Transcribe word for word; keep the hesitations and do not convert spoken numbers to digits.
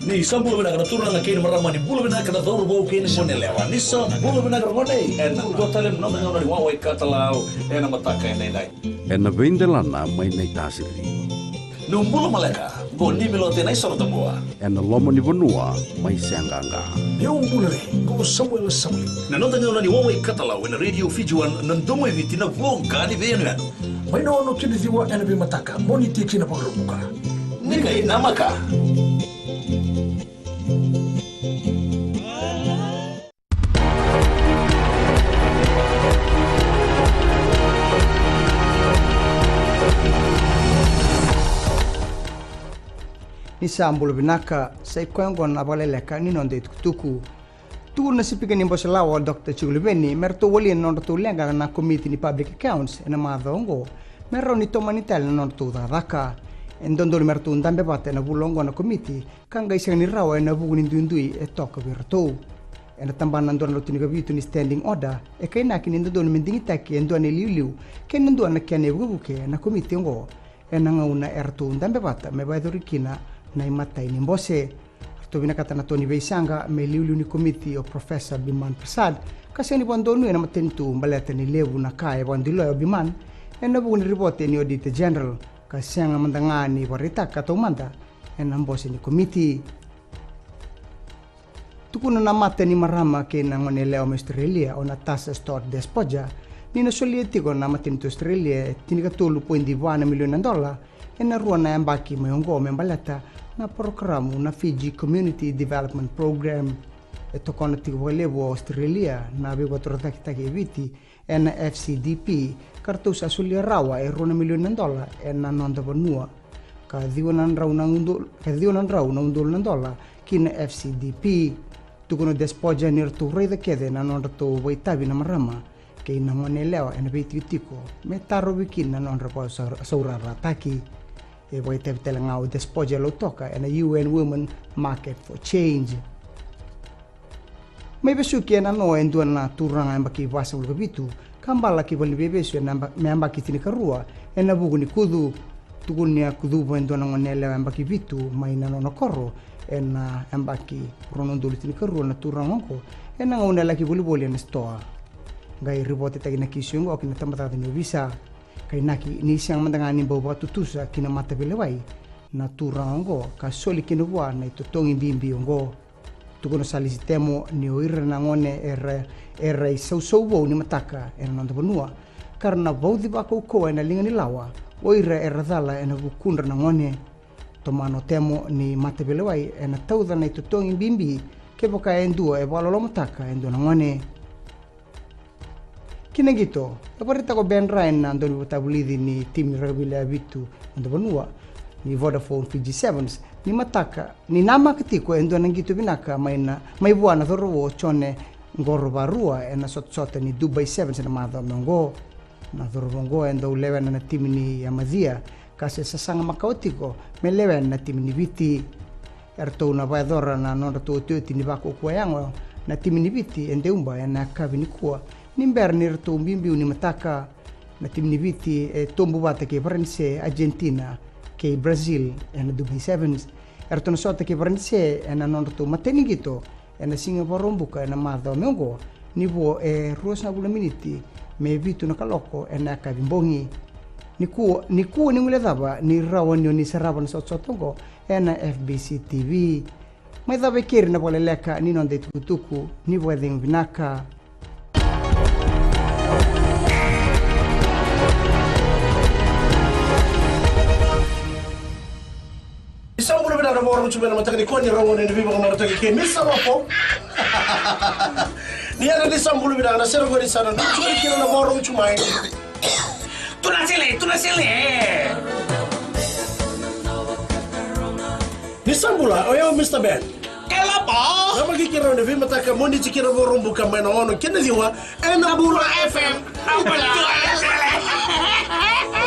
Ni sa bula vinaka na turaga kei na marama, ni bula vinaka na cauravou kei na goneyalewa. Ni sa bula vinaka na gone. Ena dua tale na noda gauna ni wawa i katalau ena mataka edaidai. Ena veidelana mai Naitasiri. Niu bula maleka, qo Nimilote Naisorotabua. Ena loma ni vanua mai Seaqaqa. Niu bula re, qo Samuela Sauli. Na noda gauna ni wawa i katalau ena Radio Fiji One, na domo i Viti, na voqa ni veiyanuyanu. Mai na ono ki na ciwa ena veimataka, Moniti ki na Vakaraubuka. Ni qai namaka. Ni sa bula vinaka, sa i koya oqo na vakaleleka ni noda itukutuku. Tukuna na sipika ni bose lawa o Doctor Jiko Luveni me ratou walia na nodratou leqa na komiti ni Public Accounts ena macawa oqo, me rawa ni tomani tale na nodratou cakacaka. E dodonu me ratou dabe vata ena vula oqo na komiti, ka qai sega ni rawa ena vuku ni duidui e toka vei iratou. Ena tabana dua na drau tinikavitu ni standing order, e kainaki ni dodonu me digitaki e dua na iliuliu kei na dua na kena ivukevuke na komiti oqo, ena gauna eratou dabe vata me vakayacori kina na imatai ni bose. Ratou vinakata na to ni veisaqa me iliuliu ni komiti o Professor Biman Prasad, ka sega ni vakadonuya na matanitu baleta ni levu na ka e vakadiloya o Biman ena vuku ni ripote ni Auditor General, ka sega mada ga ni vakaraitaka taumada ena bose ni komiti. Tukuna na mata ni marama kei na goneyalewa mai Australia, o Natasha Stott Despoja, ni na solia tiko na matanitu Australia e tinikatolu poidi va na milioni na dola ena rua na yabaki mai oqo me baleta na porokaramu na Fiji Community Development Program. E tokona tiko vakalevu o Australia na veivakatorocaketaki e Viti ena F C D P, ka ratou sa solia rawa e rua na milioni na dola ena noda vanua, ka ciwa na drau na udolu, ka ciwa na drau na udolu na dola ki na F C D P. Tukuna o Despoja ni ratou raica kece na nodratou vakaitavi na marama kei na goneyalewa ena veitikotiko me tarovi kina na nodra vakasaurarataki. E vakaitavi tale ga o Despoja Lautoka ena U N Women Market for Change. Mai vesuki e nanoa e dua na turaga yabaki vasagavulu ka vitu ka bala ki valeniveivesu ena yaba-, me yabaki tinikarua ena vuku ni kucu. Tukuni a kucuva e dua na goneyalewa yabaki vitu mai na nona koro ena yabaki rua na udolu tinikarua na turaga oqo ena gauna e laki volivoli ena sitoa. Qai ripotetaki na kisi oqo ki na tabacakacaka ni ovisa. Kainaki ni sega mada ga ni bau vakatutusa ki na mataveilewai na turaga oqo ka soli kina vua na itotogi bibi oqo. Tukuna o Salisi Temo ni o ira na gone era, era isausau vou ni mataka ena noda vanua, ka ra na vauci vakaukauwa ena liga ni lawa o ira era cala ena vukudra na gone. Tomana o Temo ni mataveilewai ena tauca na itotogi bibi kevaka e dua e vakalolomataka e dua na gone. Ki na qito, e vakaraitaka o Ben Ryan na daunivakatavulici ni timi rakavi lewe vitu noda vanua ni Vodafone Fiji Sevens ni mataka, ni namaka tiko e dua na qito vinaka mai na, mai vua na cauravou o Jone Qorovarua ena sotasota ni Dubai Sevens ena macawa mai oqo. Na cauravou oqo e dau lewena na timi ni Amacia, ka se sasaga makawa tiko me lewena na timi ni Viti. Eratou na vakayacora na nodratou otioti ni vakaukauwa yago na timi ni Viti e Deuba ena yakavi nikua, ni bera ni ratou biubiu ni mataka. Na timi ni Viti e tobu vata kei Varanise, Argentina kei Brazil ena Dubai Sevens. Eratou na sota kei Varanise ena nodratou matai ni qito ena Siga Vakaraubuka ena macawa mai oqo, ni vo e ruasagavulu na miniti me vitu na kaloko ena yakavi bogi. Nikua, nikua ni guilecava ni rawa ni o ni sarava na sotasota oqo ena F B C T V. Mai cava e keri na vakaleleka ni noda itukutuku, ni vakacegu vinaka. Ni sa bula vinaka na vakarogo tu mai na mataka nikua ni rogo ni veivakamarautaki kei Misa Lopo. Ni yadra ni sa bula vinaka na sere qori sa na nucu kina na vakarogo tu mai. Tuna sele, tuna sele. Ni sa bula, o yau Mister Ben. Kela pa. Na makikira ni veimataka Moniti kina Vakaraubuka mai na ono kina ciwa ena Bula F M. Bula F M.